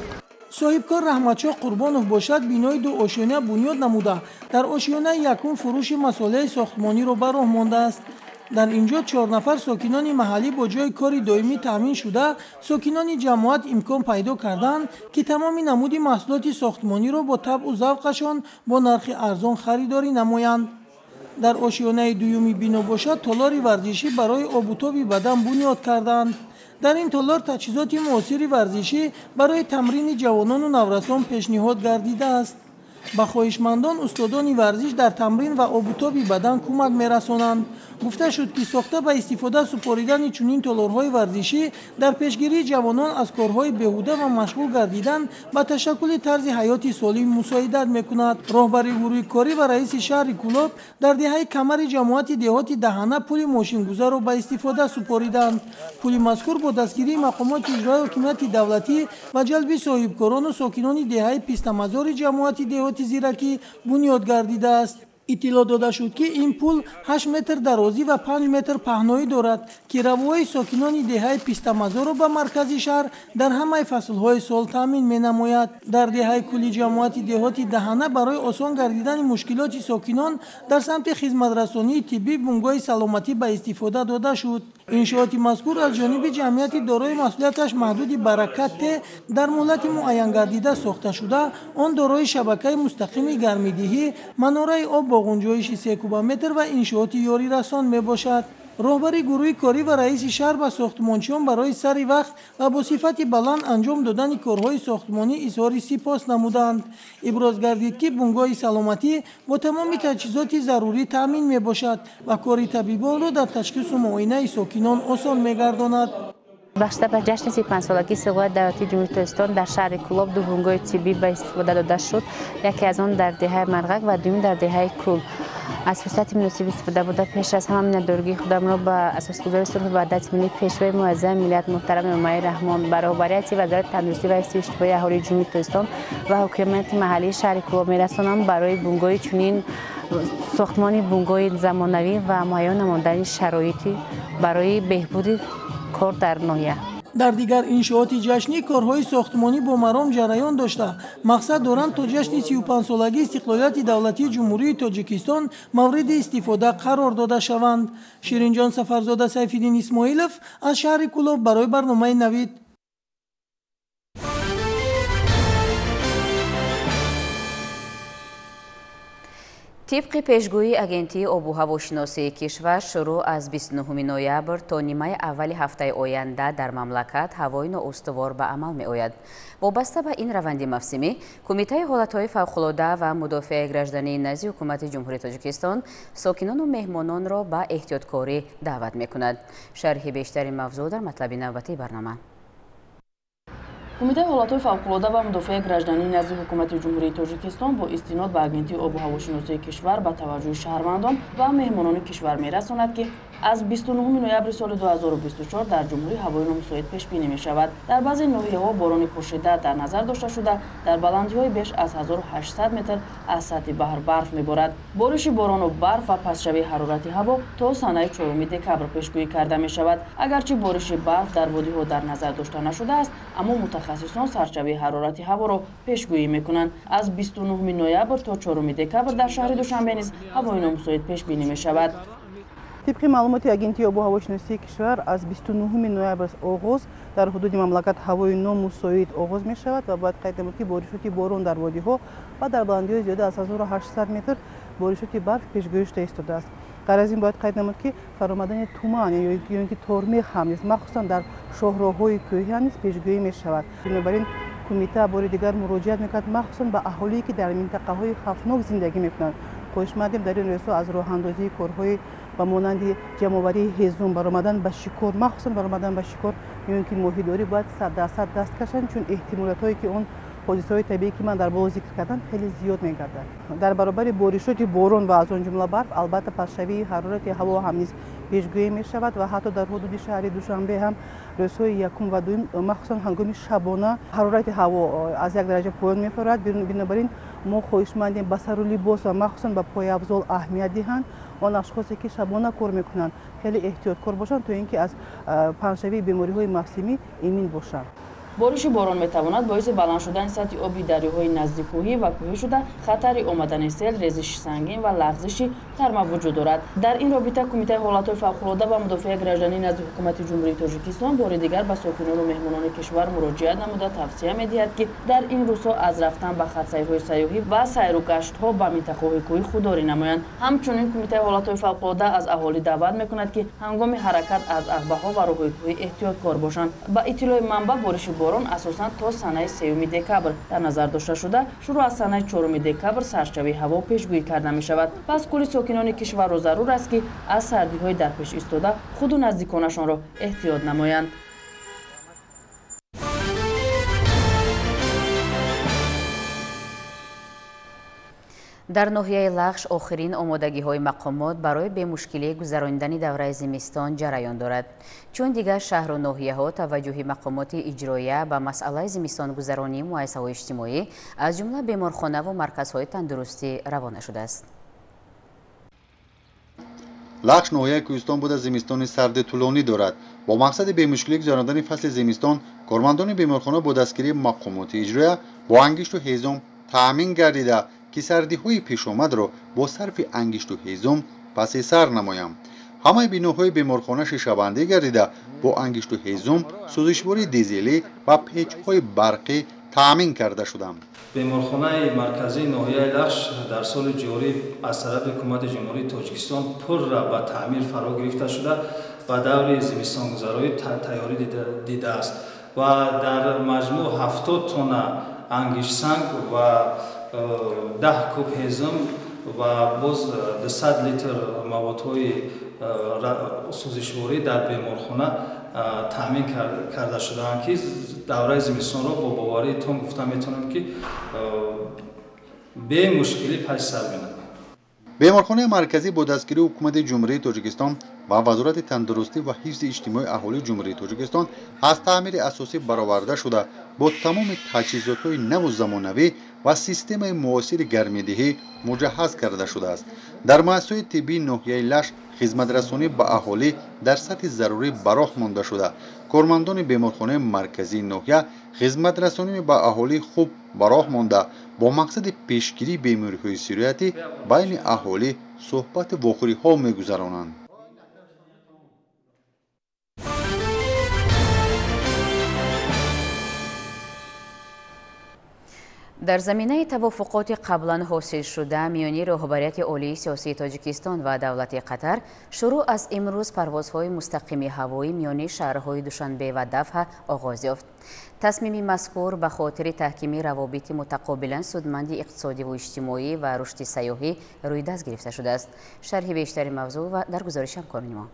Соҳибкор Раҳматшоҳ Қурбонов бошад, бинои 2 ошёна бунёд намуда, дар ошёнаи якум фурӯши масолеҳи сохтмониро ба роҳ мондааст. Дар ин ҷо 4 нафар сокинони маҳаллӣ бо ҷои кори доимӣ таъмин шуда, сокинони ҷамоат имкон пайдо карданд, ки тамоми намуди маҳсулоти сохтмониро бо табъу завқашон бо нархи арзон харидорӣ намоянд. Дар ошёнаи дуюми бино бошад, толори варзишӣ барои обутоби бадан бунёд карданд. Дар ин толор таҷҳизоти муосири варзишӣ барои тамрини ҷавонону наврасон пешниҳод гардидааст. Ба хоҳишмандон устодони варзиш дар тамрин ва обутоби бадан кӯмак мерасонанд. Гуфта шуд, ки сохта ба истифода супоридани чунин толорҳои варзишӣ дар пешгирии ҷавонон аз корҳои беҳуда ва машғул гардидан ба ташаккули тарзи ҳаёти солим мусоидат мекунад. Роҳбари гурӯҳи корӣ ва раиси шаҳри Кӯлоб дар деҳаи Камари ҷамоати деҳоти Даҳана пули мошингузарро ба истифода супориданд. Пули мазкур бо дастгирии мақомоти иҷроияи ҳокимияти давлатӣ ва ҷалби соҳибкорону сокинони деҳаи Пистамазори ҷамоати деҳоти Зиракӣ бунёд гардидааст. Иттилоъ дода шуд, ки ин пул 8 метр дарозӣ ва 5 метр паҳноӣ дорад, ки равоҳои сокинони деҳаи Пистамазорро ба маркази шаҳр дар ҳамаи фаслҳои сол таъмин менамояд. Дар деҳаи кулли ҷамоати деҳоти Даҳана барои осон гардидани мушкилоти сокинон дар самти хизматрасонии тиббӣ бунгоҳи саломатӣ ба истифода дода шуд. Иншооти мазкур аз ҷониби ҷамъияти дорои масъулияташ маҳдуди Баракат Т дар муҳлати муайянгардида сохта шуда, он дорои шабакаи мустақими гармидиҳӣ, манораи об бо гунҷоиши 3 кубометр ва иншооти ёрирасон мебошад. Роҳбари гурӯҳи корӣ ва раиси шаҳр ба сохтмончиён барои сари вақт ва бо сифати баланд анҷом додани корҳои сохтмонӣ изҳори сипос намуданд. Иброз гардид, ки бунгоҳи саломатӣ бо тамоми таҷҳизоти зарурӣ таъмин мебошад ва кори табибонро дар ташхису муоинаи сокинон осон мегардонад. Бахшида ба ҷашни 35-солагии истиқлолияти давлатии Ҷумҳурии Тоҷикистон дар шаҳри Кӯлоб 2 бунгоҳи тиббӣ ба истифода дода шуд. Яке аз он дар деҳаи Марғак ва дуюм дар деҳаи Кул. Аз фурсати муносиб истифода бурда, пеш аз ҳама миннатдории худамро ба асосгузори сулҳу ваҳдати миллӣ, Пешвои муаззами миллат муҳтарам Эмомалӣ Раҳмон, ба роҳбарияти Вазорати тандурустӣ ва ҳифзи иҷтимоии аҳолии Ҷумҳурии Тоҷикистон ва ҳокимияти маҳаллии шаҳри Кӯлоб мерасонам барои бунгоҳи чунин сохтмони бунгоҳи замонавӣ ва муайян намудани шароити барои беҳбуди кор дар ноҳия. Дар дигар иншооти ҷашнӣ корҳои сохтмонӣ бо маром ҷараён дошта, мақсад доранд то ҷашни 35-солагии истиқлолияти давлатии Ҷумҳурии Тоҷикистон мавриди истифода қарор дода шаванд. Ширинҷон Сафарзода, Сайфиддин Исмоилов аз шаҳри Кӯлоб барои барномаи Навид. Тибқи пешгӯии агентии обу ҳавошиносии кишвар, шурӯъ аз 29 ноябр то нимаи аввали ҳафтаи оянда дар мамлакат ҳавои ноустувор ба амал меояд. Вобаста ба ин раванди мавсимӣ, Кумитаи ҳолатҳои фавқулода ва мудофиаи граждании назди Ҳукумати Ҷумҳурии Тоҷикистон сокинону меҳмононро ба эҳтиёткорӣ даъват мекунад. Шарҳи бештари мавзӯъ дар матлаби навбатии барнома. Кумитаи ҳолатҳои фавқулода ва мудофиаи граждании назди Ҳукумати Ҷумҳурии Тоҷикистон бо истинод ба агентии обу ҳавошиносии кишвар ба таваҷҷӯҳи шаҳрвандон ва меҳмонони кишвар мерасонад, ки Аз 29 ноябри соли 2024 дар ҷумҳурӣ ҳавои номусоид пешбинӣ мешавад. Дар баъзе ноҳияҳо борони пуршиддат дар назар дошта шуда, дар баландиҳои беш аз 1800 метр аз сатҳи баҳр барф меборад. Бориши борону барф ва пастшавии ҳарорати ҳаво то санаи 4 декабр пешгӯӣ карда мешавад. Агарчи бориши барф дар водиҳо дар назар дошта нашудааст, аммо мутахассисон сарчавии ҳарорати ҳаворо пешгӯӣ мекунанд. Аз 29 ноябр то 4 декабр дар шаҳри Душанбе низ ҳавои номусоид пешбинӣ мешавад. Тибқи маълумоти Агентии обу ҳавошиносии кишвар, аз 29 ноябр оғоз дар ҳудуди мамлакат ҳавои номусоид оғоз мешавад ва бояд қайд намуд, ки боришоти борон дар водиҳо ва дар баландиҳои зиёда аз 1800 метр боришоти барф пешгӯӣ шуда истодааст. Ғайр аз ин бояд қайд намуд, ки фаромадани туман ё ин ки тормех ҳам низ, махсусан дар шоҳроҳҳои кӯҳӣ ҳам низ пешгӯӣ мешавад. Бинобар ин кумита бори дигар муроҷиат мекунад махсусан ба аҳолие, ки дар минтақаҳои хавфнок зиндагӣ мекунанд. Хоҳишмандем дар ин рӯзҳо аз роҳандозии корҳои ба монанди ҷамъоварии ҳезум, баромадан ба шикор, махсусан баромадан ба шикор ё ин ки моҳидорӣ бояд 100% даст кашанд, чун эҳтимолиятҳое ки он ҳодисаҳои табиӣ, ки ман дар боло зикр кардам, хеле зиёд мегардад. Дар баробари боришоти борон ва аз он ҷумла барф, албатта пастшавии ҳарорати ҳаво ҳам низ пешгӯӣ мешавад ва ҳатто дар ҳудуди шаҳри Душанбе ҳам рӯзҳои якум ва дуюм, махсусан ҳангоми шабона, ҳарорати ҳаво аз 1 дараҷа поён мефорад. Бинобар ин мо хоҳишмандем ба сару либос ва махсусан ба пойафзол аҳамият диҳанд. Он ашхосе, ки шабона кор мекунанд, хеле эҳтиёткор бошанд, то ин ки аз паҳншавии бемориҳои мавсимӣ эмин бошанд. Бориши борон метавонад боиси баланд шудани сатҳи оби дарёҳои наздиккӯҳӣ ва кӯҳӣ шуда, хатари омадани сел, резиши сангин ва лағзиши тарма вуҷуд дорад. Дар ин робита Кумитаи ҳолатҳои фавқулода ва мудофиаи гражданӣ назди Ҳукумати Ҷумҳурии Тоҷикистон бори дигар ба сокинону меҳмонони кишвар муроҷиат намуда тавсия медиҳад, ки дар ин рӯзҳо аз рафтан ба хатсайрҳои сайёҳӣ ва сайру гаштҳо ба минтақаҳои кӯҳӣ худдорӣ намоянд. Ҳамчунин Кумитаи ҳолатҳои фавқулода аз аҳолӣ даъват мекунад, ки ҳангоми ҳаракат аз ағбаҳо ва роҳҳои кӯҳӣ эҳтиёткор бошанд. Ба иттилои манбаъ, бориши борон асосан то санаи 3 декабр дар назар дошта шуда, шурӯъ аз санаи 4 декабр сарчавии ҳаво пешгӯӣ карда мешавад. Пас кулли сокинони кишварро зарур аст, ки аз сардиҳои дар пеш истода худу наздиконашонро эҳтиёт намоянд. Дар ноҳияи Лахш охирин омодагиҳои мақомот барои бемушкилӣ гузаронидани давраи зимистон ҷараён дорад. Чун дигар шаҳру ноҳияҳо таваҷҷӯҳи мақомоти иҷроия ба масъалаи зимистонгузаронии муассисаҳои иҷтимоӣ, аз ҷумла беморхонаву марказҳои тандурустӣ равона шудааст. Лахш ноҳияи кӯҳистон буда зимистони сарди тӯлонӣ дорад. Бо мақсади бемушкилӣ гузарондани фасли зимистон, кормандони беморхона бо дастгирии мақомоти иҷроия бо ангишту ҳезум таъмин гардида, ки сардиҳои пешомадро бо сарфи ангишту ҳезум паси сар намоям. Ҳамаи биноҳои беморхона шишабандӣ гардида, бо ангишту ҳезум, сӯзишвории дизелӣ ва печҳои барқӣ таъмин карда шуданд. Беморхонаи марказии ноҳияи Лахш дар соли ҷорӣ аз тарафи Ҳукумати Ҷумҳурии Тоҷикистон пурра ба таъмир фаро гирифта шуда, ба даври зимистонгузароӣ тайёрӣ дидааст ва дар маҷмӯъ 70 тонна ангиштсанг ва 10 куб ҳезум ва боз 200 литр маводҳои сӯзишворӣ дар беморхона таъмин карда шудаанд, ки давраи зимистонро бо боварии том гуфта метавонем, ки бемушкилӣ паси сар менамояд. Беморхонаи марказӣ бо дастгирии Ҳукумати Ҷумҳурии Тоҷикистон ва Вазорати тандурустӣ ва ҳифзи иҷтимоии аҳолии Ҷумҳурии Тоҷикистон аз таъмири асосӣ бароварда шуда, бо тамоми таҷҳизотҳои наву замонавӣ ва системаи муосири гармидиҳӣ муҷаҳҳаз карда шудааст. Дар муассисаҳои тиббии ноҳияи Лахш хизматрасонӣ ба аҳолӣ дар сатҳи зарурӣ ба роҳ монда шуда, кормандони беморхонаи марказии ноҳия хизматрасонӣ ба аҳолӣ хуб ба роҳ монда, бо мақсади пешгирии бемориҳои сироятӣ байни аҳолӣ суҳбати вохӯриҳо мегузаронанд. Дар заминаи тавофуқоти қаблан ҳосилшуда миёни роҳбарияти олии сиёсии Тоҷикистон ва давлати Қатар, шурӯъ аз имрӯз парвозҳои мустақими ҳавоӣ миёни шаҳрҳои Душанбе ва Дафҳа оғоз ёфт. Тасмими мазкур ба хотири таҳкими равобити мутақобилан судманди иқтисодиву иҷтимоӣ ва рушди сайёҳӣ рӯи даст гирифта шудааст. Шарҳи бештари мавзӯъ ва дар гузориши ҳамкорони мо.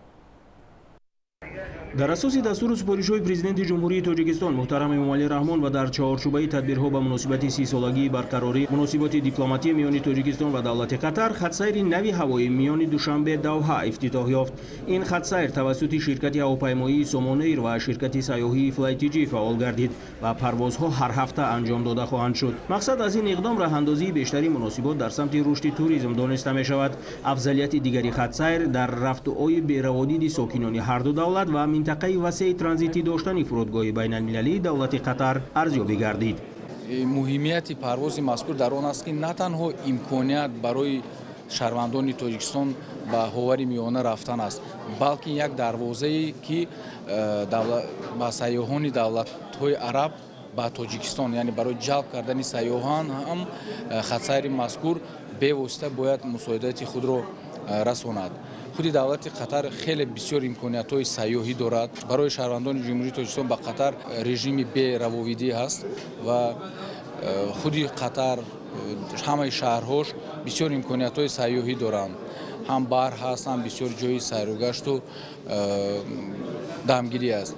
Дар асоси дастуру супоришҳои Президенти Ҷумҳурии Тоҷикистон муҳтарам Эмомалӣ Раҳмон ва дар чаҳорчӯбаи тадбирҳо ба муносибати 30-солагии барқарории муносиботи дипломатӣ миёни Тоҷикистон ва давлати Қатар хатсайри нави ҳавоӣ миёни Душанбе Доҳа ифтитоҳ ёфт. Ин хатсайр тавассути ширкати ҳавопаймоии Сомонэйр ва ширкати сайёҳии Флайтиҷи фаъол гардид ва парвозҳо ҳар ҳафта анҷом дода хоҳанд шуд. Мақсад аз ин иқдом роҳандозии бештари муносибот дар самти рушди туризм дониста мешавад. Афзалияти дигари хатсайр дар рафту ои бераводиди сокинони ҳарду давлат ва минтақаи васеи транзитӣ доштани фурудгоҳи байналмилалии давлати Қатар арзёбӣ гардид. Муҳимияти парвози мазкур дар он аст, ки на танҳо имконият барои шаҳрвандони Тоҷикистон ба Ховари Миёна рафтан аст, балки як дарвозае, ки ба сайёҳони давлатҳои араб ба Тоҷикистон, яъне барои ҷалб кардани сайёҳон ҳам хатсайри мазкур бевосита бояд мусоидати худро расонад. Худи давлати Қатар хеле бисёр имкониятҳои сайёҳӣ дорад. Барои шаҳрвандони Ҷумҳурии Тоҷикистон ба Қатар режими беравовидӣ ҳаст ва худи Қатар ҳамаи шаҳрҳош бисёр имкониятҳои сайёҳӣ доранд. Ҳам баҳр ҳаст, ҳам бисёр ҷои сайругашту дамгирӣ аст.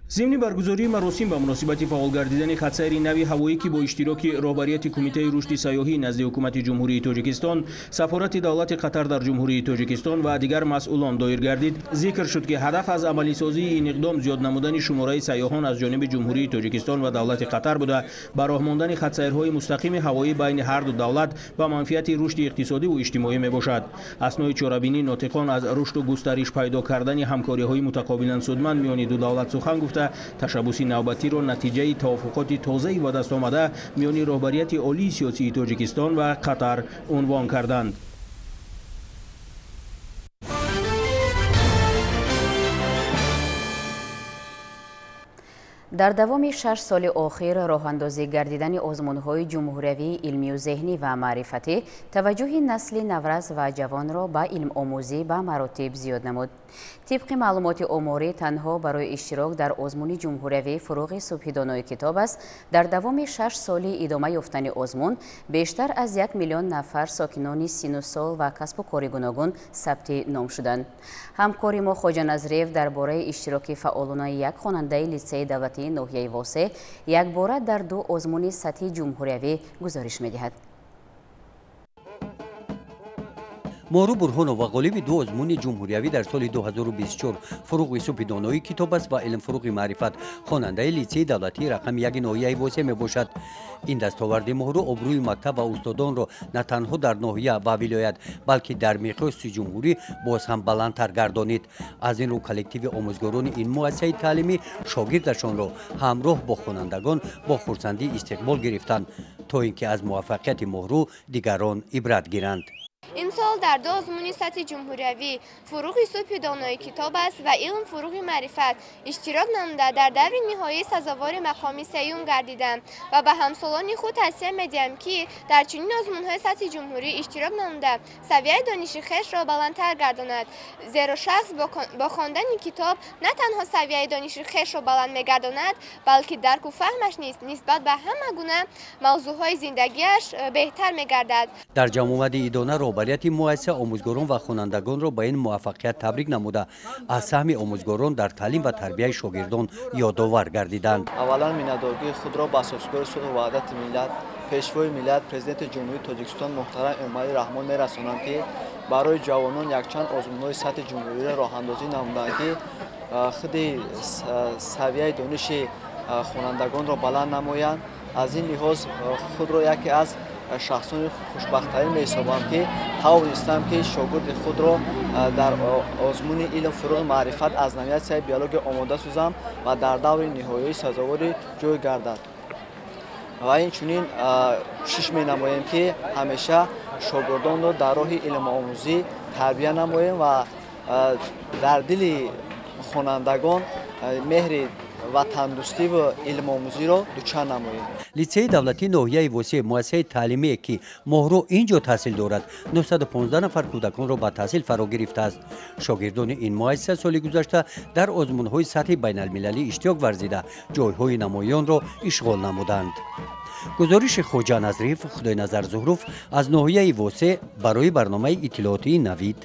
Зимни баргузории маросим ба муносибати фаъол гардидани хатсайри нави ҳавоӣ, ки бо иштироки роҳбарияти Кумитаи рушди сайёҳӣ назди Ҳукумати Ҷумҳурии Тоҷикистон, Сафорати давлати Қатар дар Ҷумҳурии Тоҷикистон ва дигар масъулон доир гардид, зикр шуд, ки ҳадаф аз амалисозии ин иқдом зиёд намудани шумораи сайёҳон аз ҷониби Ҷумҳурии Тоҷикистон ва давлати Қатар буда, ба роҳ мондани хатсайрҳои мустақими ҳавоӣ байни ҳарду давлат ба манфиати рушди иқтисодиву иҷтимоӣ мебошад. Аснои чорабинӣ нотиқон аз рушду густариш пайдо кардани ҳамкориҳои мутақобилан судманд миёни ду давлат сухан гуфта, ташаббуси навбатиро натиҷаи тавофуқоти тозаи ба даст омада миёни роҳбарияти олии сиёсии Тоҷикистон ва Қатар унвон карданд. Дар давоми 6 соли охир роҳандозӣ гардидани озмунҳои ҷумҳуриявии илмию зеҳнӣ ва маърифатӣ таваҷҷӯҳи насли наврас ва ҷавонро ба илмомӯзӣ ба маротиб зиёд намуд. Тибқи маълумоти оморӣ, танҳо барои иштирок дар озмуни ҷумҳуриявии фуруғи субҳи донои китоб аст, дар давоми 6 соли идома ёфтани озмун бештар аз 1 миллион нафар сокинони сину сол ва касбу кори гуногун сабти ном шуданд. Ҳамкори мо Хоҷа Назриев дар бораи иштироки фаъолонаи як хонандаи литсеи давлатии ноҳияи Восе якбора дар ду озмуни сатҳи ҷумҳуриявӣ гузориш медиҳад. Моҳру Бурҳонова ғолиби ду озмуни ҷумҳуриявӣ дар соли 2024 фуруғи субҳи донои китоб аст ва илм фуруғи маърифат, хонандаи литсеи давлатии рақами 1 ноҳияи Восе мебошад. Ин дастоварди Моҳру обрӯи мактаб ва устодонро на танҳо дар ноҳия ва вилоят, балки дар миқёси ҷумҳурӣ боз ҳам баландтар гардонид. Аз ин рӯ коллективи омӯзгорони ин муассисаи таълимӣ шогирдашонро ҳамроҳ бо хонандагон бо хурсандӣ истиқбол гирифтанд, то ин ки аз муваффақияти Моҳру дигарон ибрат гиранд. Имсол дар ду озмуни сатҳи ҷумҳуриявӣ фуруғи субҳи донои китоб аст ва илм фуруғи маърифат иштирок намуда дар даври ниҳоӣ сазовори мақоми сеюм гардидам ва ба ҳамсолони худ тавсия медиҳам, ки дар чунин озмунҳои сатҳи ҷумҳурӣ иштирок намуда савияи дониши хешро баландтар гардонад, зеро шахс бо хондани китоб на танҳо савияи дониши хешро баланд мегардонад, балки дарку фаҳмаш низ нисбат ба ҳама гуна мавзӯъҳои зиндагиаш беҳтар мегардад. Дар ҷамъомади идона роҳбарияти муассиса омӯзгорон ва хонандагонро ба ин муваффақият табрик намуда, аз саҳми омӯзгорон дар таълим ва тарбияи шогирдон ёдовар гардиданд. Аввалан миннатдории худро ба асосгузори сулҳу ваҳдати миллат, пешвои миллат, Президенти Ҷумҳурии Тоҷикистон муҳтарам Эмомалӣ Раҳмон мерасонам, ки барои ҷавонон якчанд озмунҳои сатҳи ҷумҳуриро роҳандозӣ намуданд, ки худи савияи дониши хонандагонро баланд намоянд. Аз ин лиҳоз худро яке аз шахсони хушбахттарин меҳисобам, ки тавонистам, ки шогирди худро дар озмуни илм фуруғи маърифат аз номинатсияи биология омода созам ва дар даври ниҳоии сазовори ҷой гардад. Ва инчунин кӯшиш менамоем, ки ҳамеша шогирдонро дар роҳи илмомӯзӣ тарбия намоем ва дар дили хонандагон меҳри ватандӯстӣ ва илмомӯзиро дучанд намоем. Литсеи давлатии ноҳияи Восе муассисаи таълимие, ки Моҳру ин ҷо таҳсил дорад, 915 нафар кӯдаконро ба таҳсил фаро гирифтааст. Шогирдони ин муассиса соли гузашта дар озмунҳои сатҳи байналмилалӣ иштирок варзида, ҷойҳои намоёнро ишғол намуданд. Гузориши Хоҷа Назриев, Худойназар Зуҳруф аз ноҳияи Восе барои барномаи иттилоотии Навид.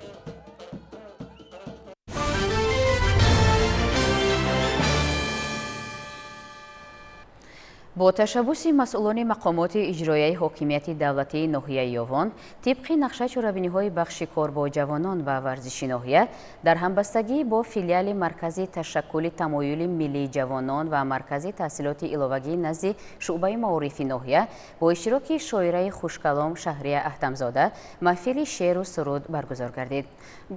Бо ташаббуси масъулони мақомоти иҷроияи ҳокимияти давлатии ноҳияи Ёвон, тибқи нақша чорабиниҳои бахши кор бо ҷавонон ва варзиши ноҳия дар ҳамбастагӣ бо филиали маркази ташаккули тамоюли миллии ҷавонон ва маркази таҳсилоти иловагӣ назди шӯъбаи маорифи ноҳия бо иштироки шоираи хушкалом Шаҳрия Аҳтамзода маҳфили шеъру суруд баргузор гардид.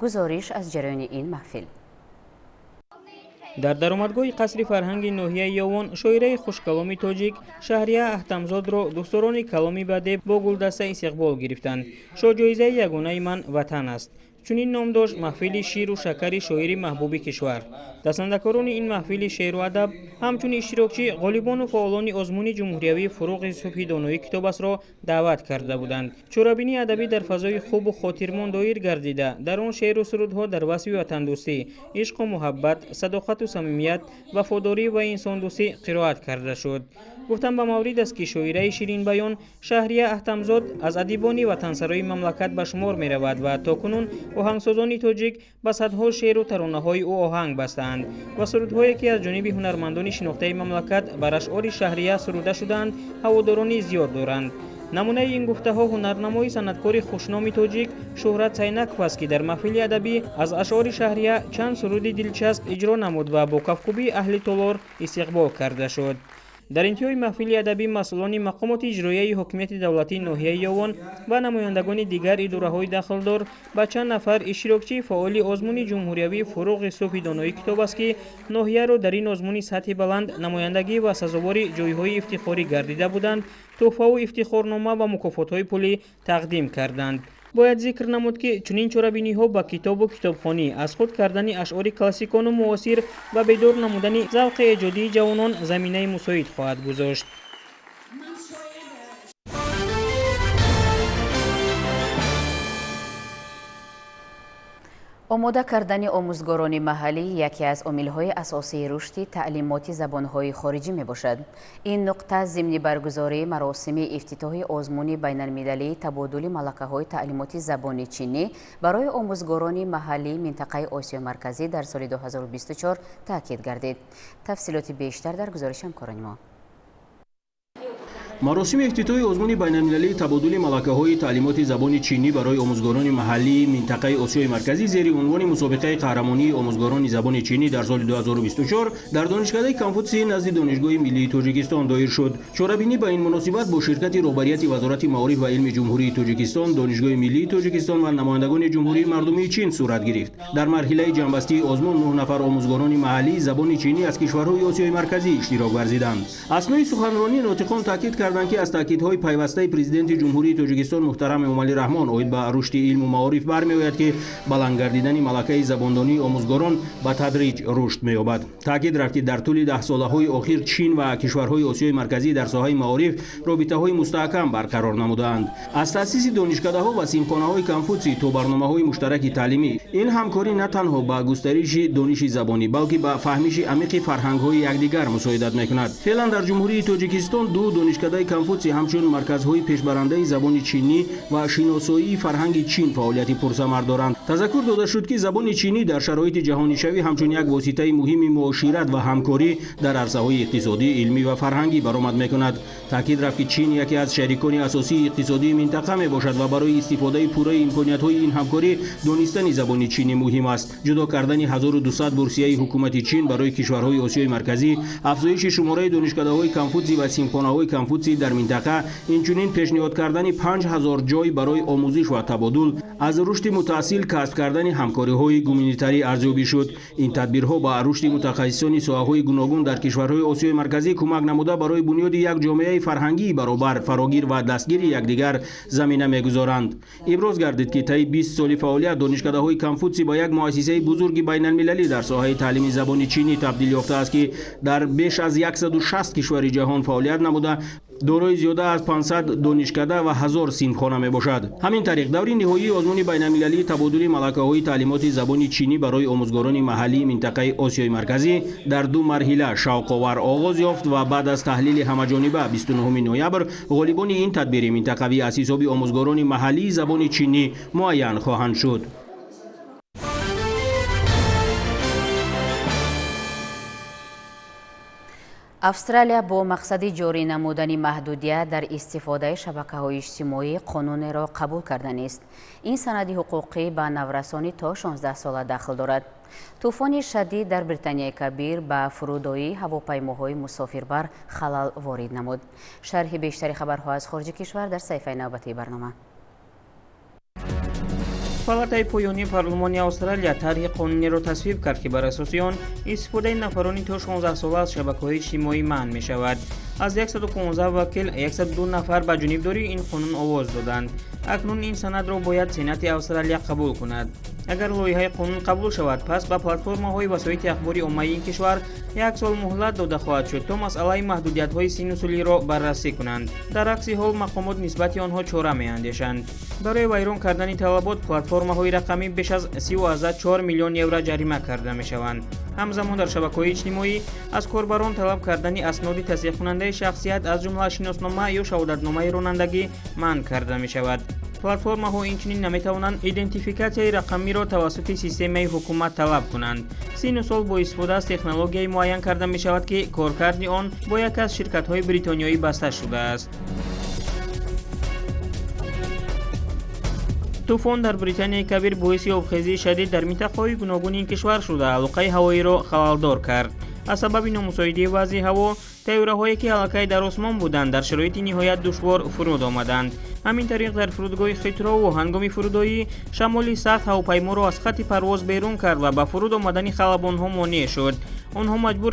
Гузориш аз ҷараёни ин маҳфил. Дар даромадгоҳи қасри фарҳанги ноҳияи Ёвон шоираи хушкаломи тоҷик Шаҳрия Аҳтамзодро дӯстдорони каломи бадеъ бо гулдаста истиқбол гирифтанд. Шоҳҷоизаи ягонаи ман ватан аст. Чунин ном дошт маҳфили ширу шакари шоири маҳбуби кишвар. Дастандакорони ин маҳфили шеъру адаб ҳамчун иштирокчӣ ғолибону фаъолони озмуни ҷумҳуриявии фуруғи субҳи донои китоб астро даъват карда буданд. Чорабинии адабӣ дар фазои хубу хотирмон доир гардида, дар он шеъру сурудҳо дар васфи ватандӯстӣ, ишқу муҳаббат, садоқату самимият, вафодорӣ ва инсондӯстӣ қироат карда шуд. Гуфтам ба маврид аст, ки шоираи ширинбаён Шаҳрия Аҳтамзод аз адибони ватансарои мамлакат ба шумор меравад ва то кунун оҳангсозони тоҷик ба садҳо шеъру таронаҳои ӯ оҳанг бастаанд ва сурудҳое, ки аз ҷониби ҳунармандони шинохтаи мамлакат бар ашъори Шаҳрия суруда шудаанд, ҳаводорони зиёд доранд. Намунаи ин гуфтаҳо ҳунарнамои санъаткори хушноми тоҷик Шӯҳрат Сайнаков аст, ки дар маҳфили адабӣ аз ашъори Шаҳрия чанд суруди дилчасп иҷро намуд ва бо кафкӯбии аҳли толор истиқбол карда шуд. Дар интиҳои маҳфили адабӣ масъулони мақомоти иҷроияи ҳокимияти давлатии ноҳияи Ёвон ва намояндагони дигар идораҳои дахлдор ба чанд нафар иштирокчии фаъоли озмуни ҷумҳуриявии фуруғи субҳи донои китоб аст, ки ноҳияро дар ин озмуни сатҳи баланд намояндагӣ ва сазовори ҷойҳои ифтихорӣ гардида буданд, тӯҳфаву ифтихорнома ва мукофотҳои пулӣ тақдим карданд. Бояд зикр намуд, ки чунин чорабиниҳо ба китобу китобхонӣ, аз худ кардани ашъори классикону муосир ва бедор намудани завқи эҷодии ҷавонон заминаи мусоид хоҳад гузошт. Омода кардани омӯзгорони маҳаллӣ яке аз омилҳои асосии рушди таълимоти забонҳои хориҷӣ мебошад. Ин нуқта зимни баргузории маросими ифтитоҳи озмуни байналмилалии табодули малакаҳои таълимоти забони чинӣ барои омӯзгорони маҳаллии минтақаи Осиёи Марказӣ дар соли 2024 таъкид гардид. Тафсилоти бештар дар гузориши ҳамкорони мо. Маросими ифтитоҳи озмуни байналмилалии табодули малакаҳои таълимоти забони чинӣ барои омӯзгорони маҳаллии минтақаи Осиёи Марказӣ зери унвони мусобиқаи қаҳрамонии омӯзгорони забони чинӣ дар соли 2024 дар донишкадаи Конфутсий назди Донишгоҳи миллии Тоҷикистон доир шуд. Чорабинӣ ба ин муносибат бо ширкати роҳбарияти Вазорати маориф ва илми Ҷумҳурии Тоҷикистон, Донишгоҳи миллии Тоҷикистон ва намояндагони Ҷумҳурии Мардумии Чин сурат гирифт. Дар марҳилаи ҷамъбастии озмун 9 нафар омӯзгорони маҳаллии забони чинӣ аз кишварҳои Осиёи Марказӣ иштирок варзиданд. Аснои суханронӣ нотиқон таъкид карданд, ки аз таъкидҳои пайвастаи президенти Ҷумҳурии Тоҷикистон муҳтарам Эмомалӣ Раҳмон оид ба рушди илму маориф бармеояд, ки баланд гардидани малакаи забондонии омӯзгорон ба тадриҷ рушд меёбад. Таъкид рафт, ки дар тӯли даҳсолаҳои охир Чин ва кишварҳои Осиёи Марказӣ дар соҳаи маориф робитаҳои мустаҳкам барқарор намудаанд. Аз таъсиси донишкадаҳо ва синфхонаҳои Конфутсий то барномаҳои муштараки таълимӣ ин ҳамкорӣ на танҳо ба густариши дониши забонӣ, балки ба фаҳмиши амиқи фарҳангҳои якдигар мусоидат мекунад. Феълан дар Ҷумҳурии Тоҷикистон ду донишкадаи Конфутсий ҳамчун марказҳои пешбарандаи забони чинӣ ва шиносоии фарҳанги Чин фаъолияти пурсамар доранд. Тазаккур дода шуд, ки забони чинӣ дар шароити ҷаҳонишавӣ ҳамчун як воситаи муҳими муошират ва ҳамкорӣ дар арсаҳои иқтисодӣ, илмӣ ва фарҳангӣ баромад мекунад. Таъкид рафт, ки Чин яке аз шарикони асосии иқтисодии минтақа мебошад ва барои истифодаи пурраи имкониятҳои ин ҳамкорӣ донистани забони чинӣ муҳим аст. Ҷудо кардани 1200 бурсияи ҳукумати Чин барои кишварҳои Осиёи Марказӣ, афзоиши шумораи донишкадаҳои Конфутсий ва синфхонаҳои Конфутсий дар минтақа, инчунин пешниҳод кардани 5000 ҷой барои омӯзиш ва табодул аз рушди мутаассил касб кардани ҳамкориҳои гуманитарӣ арзёбӣ шуд. Ин тадбирҳо ба рушди мутахассисони соҳаҳои гуногун дар кишварҳои Осиёи Марказӣ кӯмак намуда барои бунёди як ҷомеаи фарҳангии баробар, фарогир ва дастгири якдигар замина мегузоранд. Иброз гардид, ки таи 20 соли фаъолият донишкадаҳои Конфутсий ба як муассисаи бузурги байналмилалӣ дар соҳаи таълими забони чинӣ табдил ёфтааст, ки дар беш аз 160 кишвари ҷаҳон фаъолият намуда дорои зиёда аз 500 донишкада ва 1000 синфхона мебошад. Ҳамин тариқ даври ниҳоии озмуни байналмилалии табодули малакаҳои таълимоти забони чинӣ барои омӯзгорони маҳаллии минтақаи Осиёи Марказӣ дар ду марҳила шавқовар оғоз ёфт ва баъд аз таҳлили ҳамаҷониба 29 ноябр ғолибони ин тадбири минтақавӣ аз ҳисоби омӯзгорони маҳаллии забони чинӣ муайян хоҳанд шуд. Австралия бо мақсади ҷорӣ намудани маҳдудият дар истифодаи шабакаҳои иҷтимоӣ қонунеро қабул карданист. Ин санади ҳуқуқӣ ба наврасони то 16 сола дахл дорад. Тӯфони шадид дар Британияи Кабир ба фурудоии ҳавопаймоҳои мусофирбар халал ворид намуд. Шарҳи бештари хабарҳо аз хориҷи кишвар дар саҳифаи навбатии барнома. Палатаи поёнии парлумони Австралия тарҳи қонуниро тасвиб кард, ки бар асоси он истифодаи нафарони то 16 сола аз шабакаҳои иҷтимоӣ манъ мешавад. Аз 115 вакил 102 нафар ба ҷонибдории ин қонун овоз доданд. Акнун ин санадро бояд Сенати Австралия қабул кунад. Агар лоиҳаи қонун қабул шавад, пас ба платформаҳои васоити ахбори оммаи ин кишвар як сол муҳлат дода хоҳад шуд, то масъалаи маҳдудиятҳои синну солиро баррасӣ кунанд. Дар акси ҳол мақомот нисбати онҳо чора меандешанд. Барои вайрон кардани талабот платформаҳои рақамӣ беш аз 34 миллион евро ҷарима карда мешаванд. Ҳамзамон дар шабакаҳои иҷтимоӣ аз корбарон талаб кардани асноди тасдиқкунандаи шахсият, аз ҷумла шиноснома ё шаҳодатномаи ронандагӣ манъ карда мешавад. Платформаҳо инчунин наметавонанд идентификатсияи рақамиро тавассути системаи ҳукумат талаб кунанд. Синну сол бо истифода аз технологияи муайян карда мешавад, ки коркарди он бо яке аз ширкатҳои бритониёӣ баста шудааст. Тӯфон дар Британияи Кабир боиси обхезии шадид дар минтақаҳои гуногуни ин кишвар шуда, алоқаи ҳавоиро халалдор кард. Аз сабаби номусоидии вазъи ҳаво, тайёраҳое ки аллакай дар осмон буданд, дар шароити ниҳоят душвор фуруд омаданд. Ҳамин тариқ дар фурудгоҳи Хитроу ҳангоми фурудоӣ шамоли сахт ҳавопайморо аз хатти парвоз берун кард ва ба фуруд омадани халабонҳо монеъ шуд. Онҳо маҷбур